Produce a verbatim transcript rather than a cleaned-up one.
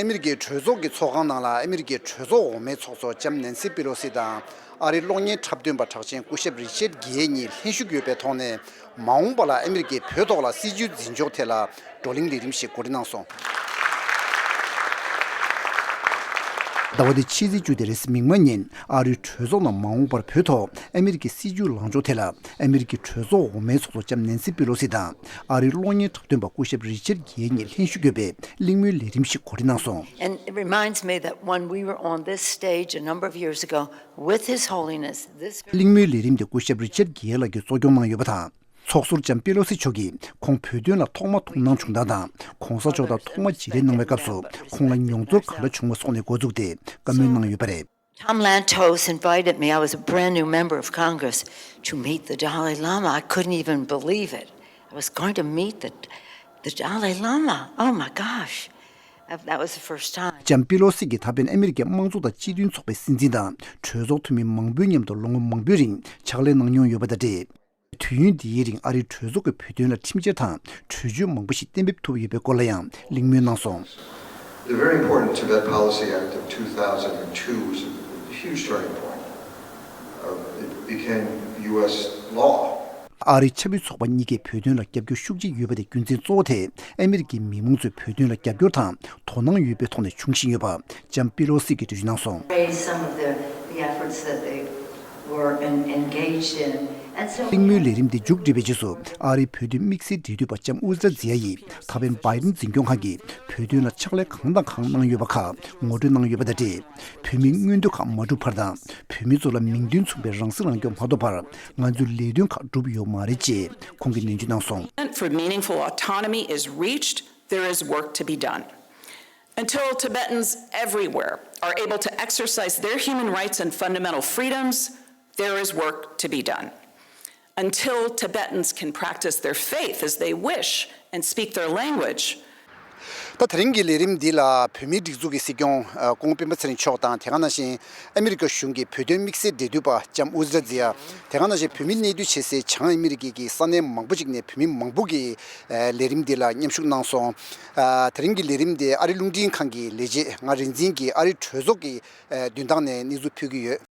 ཨ་མི་རི་ཀའི་གྲོས་ཚོགས་ཀྱི་ཚོགས་ཁང་ནང་ལ་ཨ་མི་རི་ཀའི་གྲོས་ཚོགས་འོག་མའི་ཚོགས་གཙོ་ལྕམ་ནན་སི་པེ་ལོ་སི་དང་ཨ་རིའི་གློག་བརྙན་འཁྲབ་སྟོན་པ་གྲགས་ཅན་སྐུ་ཞབས་རི་ཆར་གྱི་གཉིས་ལྷན་ཞུགས་ཡོད་པའི་ཐོག་ནས། མ་འོངས་པ་ལ་ཨ་མི་རི་ཀས་བོད་ཐོག་ལ་སྲིད་ཇུས་འཛིན་ཕྱོགས་ཐད་ལ་བགྲོ་གླེང་ལས་རིམ་ཞིག་གོ་སྒྲིག་གནང་སོང་། ཟླ་བ་འདིའི་ཕྱི་ཚེས་བཅུ་དེ་རེས་མིག་དམར་ཉིན་ཨ་རིའི་གྲོས་ཚོགས་ནང་མ་འོངས་པར་བོད་ཐོག་ཨ་མི་རི་ཀའི་སྲིད་ཇུས་ལངས་ཕྱོགས་ཐད་ལ་ཨ་མི་རི་ཀའི་གྲོས་ཚོགས་འོག་མའི་ཚོགས་གཙོ་ལྕམ་ནན་སི་པེ་ལོ་སི་དང་ཨ་རིའི་གློག་བརྙན་འཁྲབ་སྟོན་པ་སྐུ་ཞབས་རི་ཆར་གྱི་གཉིས་ལྷན་ཞུགས་ཡོད་པའི་གླེང་མོལ་ལས་རིམ་ཞིག་གོ་སྒྲིག་གནང་སོང་། And it reminds me that when we were on this stage a number of years ago with His Holiness, this གླེང་མོལ་ལས་རིམ་དེ་སྐུ་ཞབས་རི་ཆར་གྱི་གཉིས་ལགས་ཀྱིས་གཙོ་སྐྱོང་གནང་ཡོད་པ་དང་། ཚོགས་ཟུར་ལྕམ་པེ་ལོ་སི་མཆོག་གིས་ཁོང་བོད་དོན་ལ་ཐོག་མ་ཐུགས་སྣང་བྱུང་སྟངས་དང་། གོང་ས་མཆོག་དང་ཐོག་མ་མཇལ་འཕྲད་གནང་བའི་སྐབས་སུ་ཁོང་ལ་མྱོང་ཚོར་ག་འདྲ་བྱུང་བ་སོགས་ནས་འགོ་འཛུགས་ཏེ་བཀའ་མོལ་གནང་ཡོད་པ་རེད། Tom Lantos invited me. I was a brand new member of Congress to meet the Dalai Lama. I couldn't even believe it. I was going to meet the, the Dalai Lama. Oh my gosh. That, that was the first time. ལྕམ་པེ་ལོ་སི་གིས་ད་ཕན་ཨ་མི་རི་ཀའི་དམངས་གཙོ་དང་སྤྱི་མཐུན་ཚོགས་པའི་སྲིད་འཛིན་དང་གྲོས་ཚོགས་འཐུས་མི་མང་པོའི་མཉམ་དུ་ལོ་ངོ་མང་པོའི་རིང་ཕྱག་ལས་གནང་མྱོང་ཡོད་པ་དང་འབྲེལ། དུས་ཡུན་འདིའི་རིང་ཨ་རིའི་གྲོས་ཚོགས་ཀྱིས་བོད་དོན་ལ་ཁྲིམས་འཆར་དང་གྲོས་ཆོད་མང་པོ་ཞིག་གཏན་འབེབས་ཐུབ་ཡོད་པའི་སྐོར་ལ་ཡང་གླེང་མོལ་གནང་སོང་། The very important Tibet Policy Act of two thousand two was a huge turning point. Uh, it became U S law. ཨ་རིའི་ཆབ་སྲིད་ཚོགས་པ་གཉིས་ཀས་བོད་དོན་ལ་རྒྱབ་སྐྱོར་ཤུགས་ཆེ་ཡོད་པ་དེ་རྒྱུ་མཚན་གཙོ་བོ་དེ་ཨ་མི་རི་ཀའི་མི་མང་ཚོས་བོད་དོན་ལ་རྒྱབ་སྐྱོར་དང་དོ་སྣང་ཡོད་པའི་ཐོག་ནས་བྱུང་བཞིན་ཡོད་པ་ལྕམ་པེ་ལོ་སི་གིས་འགྲེལ་བརྗོད་གནང་སོང་། Praise some of the, the efforts that they were en- engaged in. And so གླེང་མོལ་ལས་རིམ་འདི་མཇུག་བསྒྲིལ་བའི་རྗེས་སུ་ཨ་རིའི་བོད་དོན་དམིགས་བསལ་འབྲེལ་མཐུད་པ་ལྕམ་ཨུ་ཛི་ར་ཛི་ཡ་ཡིས་ད་ཕན་བྷའི་ཌེན་འཛིན་སྐྱོང་ཁང་གིས་བོད་དོན་ལ་ཕྱག་ལས་གང་དང་གང་གནང་ཡོད་པ་ཁག་ངོ་སྤྲོད་གནང་ཡོད་པ་དང་འབྲེལ། བོད་མིའི་མངོན་འདོད་ཁག་མ་འགྲུབ་བར་དང་བོད་མི་ཚོ་ལ་མིང་དོན་མཚུངས་པའི་རང་སྲིད་རང་སྐྱོང་མ་ཐོབ་བར་ང་ཚོའི་ལས་དོན་ཁག་འགྲུབ་ཡོད་མ་རེད་ཅེས་ཁོང་གིས་ནན་བརྗོད་གནང་སོང་། For meaningful autonomy is reached, there is work to be done. Until Tibetans everywhere are able to exercise their human rights and fundamental freedoms, there is work to be done. Until Tibetans can practice their faith as they wish and speak their language, ད་དེ་རིང་གི་ལས་རིམ་འདི་ལ་བོད་མིའི་སྒྲིག་འཛུགས་ཀྱི་སྲིད་སྐྱོང་ཨ་སྐུ་ངོ་སྤེན་པ་ཚེ་རིང་མཆོག་དང་དེ་ག་ནང་བཞིན་ཨ་མི་རི་ཀ་གཞུང་གི་བོད་དོན་དམིགས་བསལ་འབྲེལ་མཐུད་པ་ལྕམ་ཨུ་ཛི་ར་ཛི་ཡ། དེ་ག་ནང་བཞིན་བོད་མི་གནས་སྡོད་བྱེད་སའི་བྱང་ཨ་མི་རི་ཀའི་གི་ས་གནས་མང་པོ་ཞིག་ནས་བོད་མི་མང་པོ་གིས་ཨ་ལས་རིམ་འདི་ལ་མཉམ་ཞུགས་གནང་སོང་། ཨ་དེ་རིང་གི་ལས་རིམ་འདི་ཨ་རི་རླུང་འཕྲིན་ཁང་གི་ལས་བྱེད་ང་རིག་འཛིན་གྱིས་ཨ་རི་གྲོས་ཚོགས་ཀྱི་ཨ་མདུན་ཐང་ནས་གནས་ཚུལ་ཕུལ་གྱི་ཡོད།